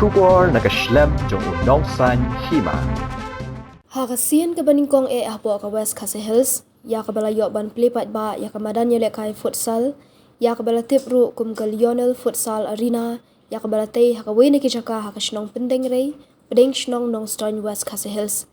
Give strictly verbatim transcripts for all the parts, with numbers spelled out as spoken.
Khubor na ka shlem jong u Nongsaiñ Hima. Ha ka sien kaba nyngkong eh hapoh ka West Khasi Hills, ïa kaba la ïoh ban plie paidbah ïa ka madan ïalehkai futsal, ïa kaba la tip ruh kum ka Lionel Futsal Arena, ïa kaba la tei ha kawei na ki jaka ha ka shnong Pyndengrei, pdeng shnong Nongstoiñ, West Khasi Hills.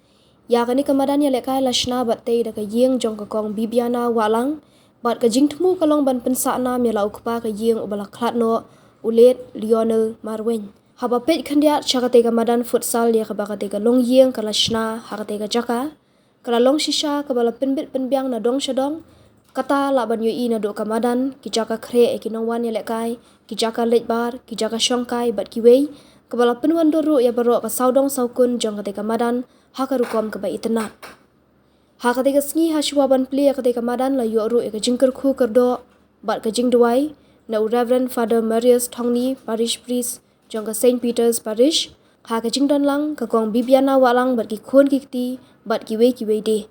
Ïa kane ka madan ïalehkai la shna bad tei da ka ïing jong ka Kong Bibiana Wahlang, bad ka jingthmu ka long ban pynsah nam ïa la u kpa ka ïing uba la khlad noh, u late Lionel Marwein. Haba peit khyndiat sha katei ka madan futsal ïa kaba katei ka longïing ka la shna ha katei ka jaka, ka la long shisha kaba la pynbit pynbiang na dong sha dong. Kata lah ban ïohi naduh ka madan, ki jaka khreh ïa ki nongwan ïalehkai, ki jaka leit bar, ki jaka shongkai bad kiwei, kaba la pynwandur ruh ïa baroh ka sawdong sawkun jong katei ka madan ha ka rukom kaba itynnad. Ha katei ka sngi, ha shuwa ban plie ïa katei ka madan, la ïoh ruh ïa ka jingkyrkhu kyrdoh bad ka jingduwai na u Reverend Father Marius Thongni, Parish Priest jong ka Saint Peter's Parish, ha ka jingdon lang ka Kong Bibiana Wahlang bad ki khun ki kti bad kiwei kiwei de.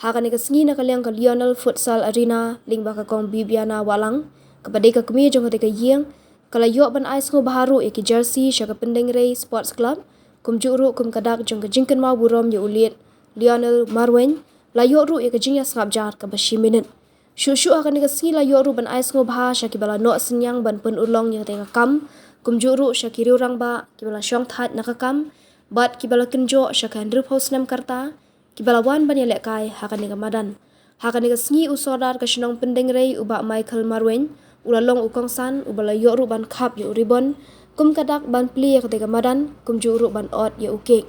Ha kane ka sngi, na ka liang ka Lionel Futsal Arena lyngba ka Kong Bibiana Wahlang, kaba dei ka kmie jong katei ka ïing, ka la ïoh ban ai sngewbha ruh ïa ki jersey sha ka Pyndengrei Sports Club, kumjuh ruh kum ka dak jong ka jingkynmaw burom ïa u late Lionel Marwein, la ïoh ruh ïa ka jingïasngap jar kaba shi minit. Shuh shuh ha kane ka sngi la ïoh ruh ban ai sngewbha sha kiba la noh synñiang ban pynurlong ïa katei ka kam, kumjuh ruh sha ki riew-rangbah kiba la shongthait na ka kam, bad kiba la kynjoh sha ka hynriewphew snem ka rta, kiba la wan ban ïalehkai ha kane ka madan. Ha kane ka sngi, u Sordar ka shnong Pyndengrei, u Bah Michael Marwein, u la long u kongsan uba la ïoh ruh ban khap ïa u ribbon kum ka dak ban plie ïa katei ka madan, kumjuh ruh ban ot ïa u cake.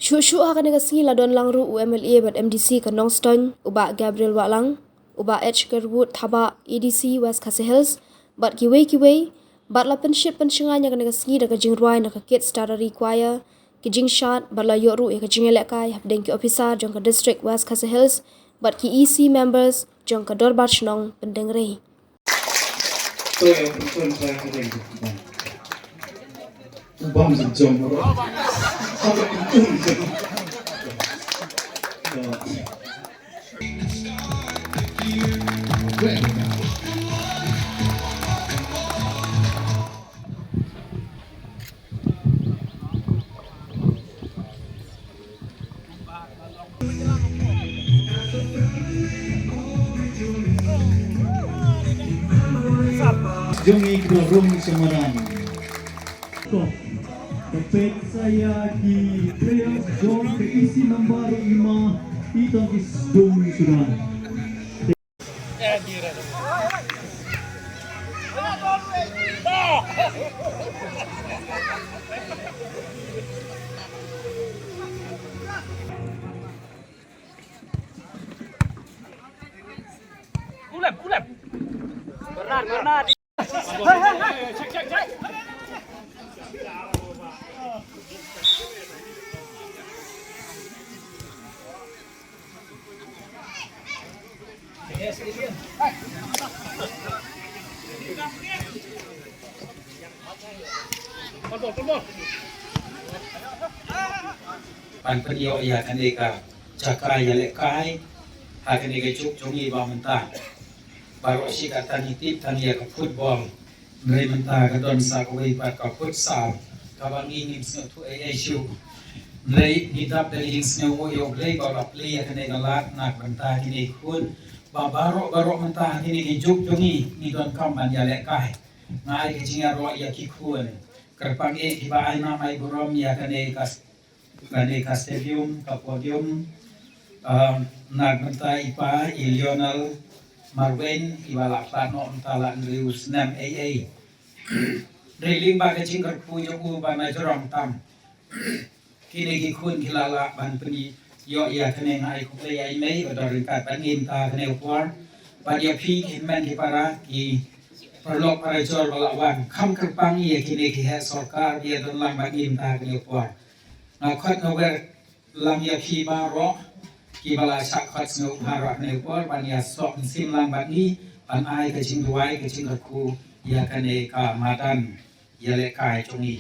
Shuh shuh ha kane ka sngi la don lang ruh u M L A bad M D C ka Nongstoiñ, u Bah Gabriel Wahlang, u Bah H Kerwood Thabah, A D C West Khasi Hills, bad kiwei kiwei, bad la pynshit pynshngaiñ ïa kane ka sngi da ka jingrwai na ka Kids Tarari Choir, ki jingshad, bad la ïoh ruh ïa ka jingïalehkai hapdeng ki officer jong ka District West Khasi Hills bad ki E C members jong ka Dorbar Shnong Pyndengrei. Jong ngi ki ba rung sha madan. To. Ka peit sa ïa ki players jong ka E C number lima, i tang ki sdung suda. Ban pynïoh ïa kane ka jaka ïalehkai ha kane ka juk jong ngi ba mynta. Baroh shi katta ngi tip tang ïa ka football. Hynrei mynta ka don sa kawei pat ka futsal kaba ngi ngim sngewthuh ei ei shuh. Hynrei ngi dap da ka jingsngewnguh ïa U Blei ba u la plie ïa kane ka lad na ka bynta kine ki khun ba baroh baroh mynta ha kine ki juk jong ngi ngi donkam ban ïalehkai. Nga ai ka jingïaroh ïa ki khun kyrpang eh kiba ai nam ai burom ïa kane ka Kane ka stadium, ka podium, um, na ka bynta i pa i Lionel Marwein, iba la khlad noh mynta la hynriew snem ei ei. Hynrei lyngba ka jingkyrkhu jong u ba na jrong tam, kine ki khun ki la lah ban pynïoh ïa kane. Nga ai khublei ïa i mei ba don ryngkat bad ngi mynta kane ka por. Bad ïa phi ki hynmen ki para, ki paralok parajor ba la wan, kham kyrpang ïa kine ki heh sorkar ba ïa don lang bad ngi mynta kane ka por. Nga khot nga wer lang ïa phi baroh kiba la shah khot sngewbha ha kane ka por ban ïasoh mynsiem lang bad ngi ban ai ka jingduwai ka jingkyrkhu ïa kane ka madan ïalehkai jong ngi.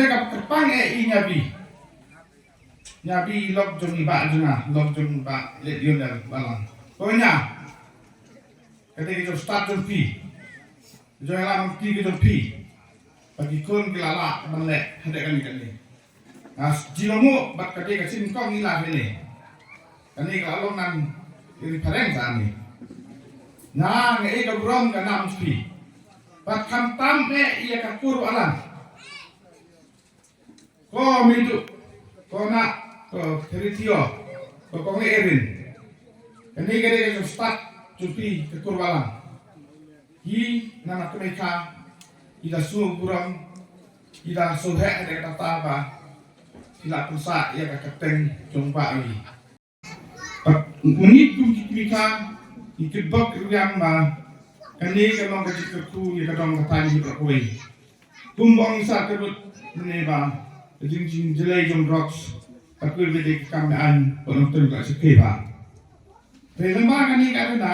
Ka kyrpang eh i Nyabi. Nyabi lok jong i bah jong nga, lok jong i bah Lionel Balang. Ko nya. Ka dei ka jong stad jong phi. Jong ïalam ki ka jong phi. Ba ki khun ki la lah ban leh hadeh kane kane. Nga jingong bad ka dei ka jingkong i la kane. Kane ka la long ngan i reference ani. Nga nga i ka burom ka nam phi. Bad khamtam eh ïa ka kur balang. Ko Midu, ko Na, ko Theritio, ko Kong Erin. Kane ka dei ka jong stad jong phi ka kur balang. Hi na na kmei ka, i da su burom, i da su heh de kata ba, i la pynsa ïa ka kyrteng jong ba i. Mynit kum ki kmie ka, ki kitbok ki riam ba, kane ka long ka jingkyrkhu ïa ka dong ka thaiñ hi baroh kawei. Kum ba ong i Sir Kyrut mynne ba, ka jing jingjlei jong drugs, ka kyrpad ïa ka kam aiñ, ba long tyrwa ka shakri ba. Te lem ba kane ka rena,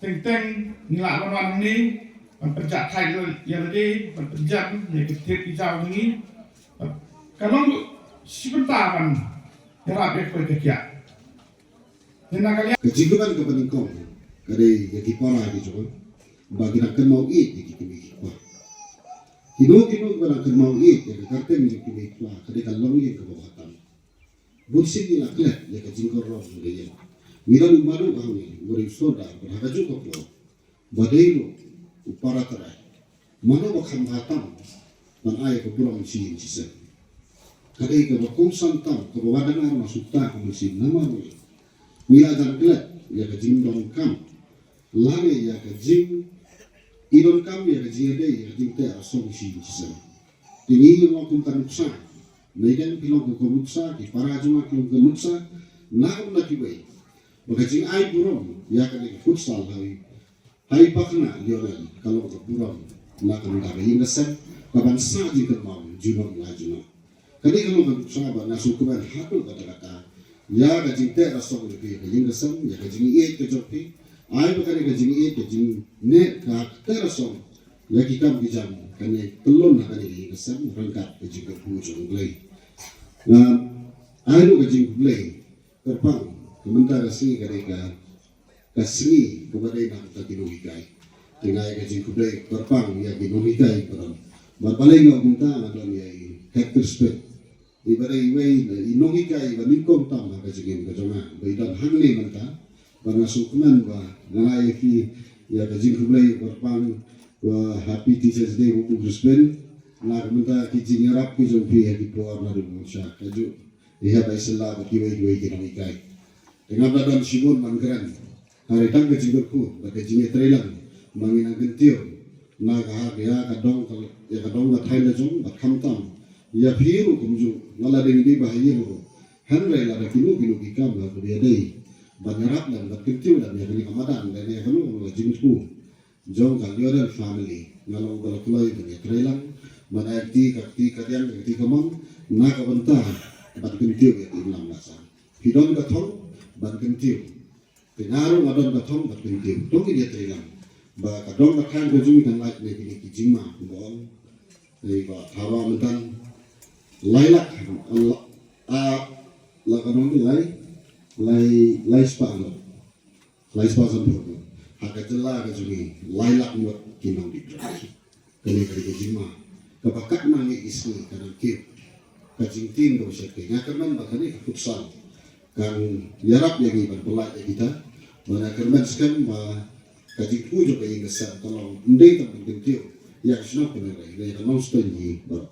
Teng teng ngi lah ban wan hangne ban pynjah thait ïa lade, ban pynjah ïa ki thied ki jaw jong ngi. Ka long shi bynta ban ïarap ïa ka kiad. Te na ka liang ka jingkyrmen kaba nyngkong ka dei ïa ki para ki jong ngi ba ki dang kynmaw ïeit ïa ki kmie ki kpa. Kino kino kiba dang kynmaw ïeit ïa ka kyrteng jong ki kmie ki kpa ka dei ka longïing kaba bha tam. Bun sien ngi la klet ïa ka jingkyrmen jong ka ïing. Ngi don u Madu hangne, u dei u sordar, bad ha kajuh ka por ba dei ruh u para trai. Mano ba kham bha tam ban ai ka burom shisien shisien. Ka dei kaba kongsan tam, kaba wan dang ar ma sukta ka mynsiem namar ngi la jan klet ïa ka jingdonkam lane ïa ka jing i donkam ïa ka jingïadei ïa ka jingteh rasong shisien shisien. Te ngi long kum ka nuksa. Neidang ki long kum ka nuksa, ki para jong nga ki long ka nuksa. Na ka bynta kiwei, ba ka jingai burom ïa kane ka futsal ha i, ha i Pakna Lionel ka long ka burom na ka bynta ka ïing ka sem, ka ban sah jingkynmaw junom la junom. Kane ka long ka nuksa ba nga sngewkmen haduh katta katta ïa ka jingteh rasong jong phi ïa ka ïing ka sem, ïa ka jingïeit ka jong phi. Ai ba kane ka jingïeit ka jingneh ka teh rasong ïa ki kam ki jam kane pyllun ha kane ka ïing ka sem ryngkat ka jingkyrkhu jong U Blei. Nga ai ruh ka jingkhublei kyrpang, ka mynta ka sngi ka dei ka ka sngi kaba dei na ka bynta ki nonghikai. Te nga ai ka jingkhublei kyrpang ïa ki nonghikai baroh. Bad balei nga ong kumta, nga don ïa i Hector Smith, iba dei iwei na i nonghikai iba nyngkong tam ha ka jingim ka jong nga ba i don hangne mynta. Bad nga sngewkmen ba nga ai ïa ki ïa ka jingkhublei kyrpang, ba Happy Teachers Day, Brisbane. Na ka bynta ki jingïarap ki jong phi ha ki por naduh mynshwa, kajuh i Hep, i Sela bad kiwei kiwei ki nonghikai. Te ngam da don shibun ban kren. Hynrei tang ka jingkyrkhu bad ka jingïatreilang ba ngin nang kyntiew na ka ha ka ïa ka dong ka, ïa ka dong ka thaiñ la jong bad khamtam ïa phi ruh kumjuh. Nga la dei ngi dei ba ha ïing ruh, hynrei lada kino kino ki kam ha ka ïadei ban ïarap lem bad kyntiew lem ïa kane ka madan lane ïa kano kano ka jingkyrkhu jong ka Lioran family, nga long ba la kloi ban ïatreilang ban ai kti ka kti ka diang ka kti ka mon na ka bynta ban kyntiew ïa ka imlang la sah. Phi don ka thong ban kyntiew. Te nga ruh nga don ka thong ban kyntiew. To ngin ïatreilang ba ka dong ka thaiñ ka jong ngi kan lait na kine ki jingma kumba ong. Ei ba thawa mynta lai lak, a, la ka dong ki lai, lai, lai spah ngut. Lai spah sanphew ngut. Ha ka jylla ka jong ngi lai lak ngut ki nongdie drugs. Kane ka dei ka jingma kaba katno ngi ïohi ka dang kiew. Ka jingtieng kaba shyrkhei. Nga kyrmen ba kane ka futsal kan ïarap ïa ngi ban pyllait ïa kita. Bad nga kyrmen skhem ba ka jingkyrkhu jong ka ïing ka sem ka long ym dei tang ban kyntiew ïa ka shnong ka nongrei, ïa ka nongshong hi baroh.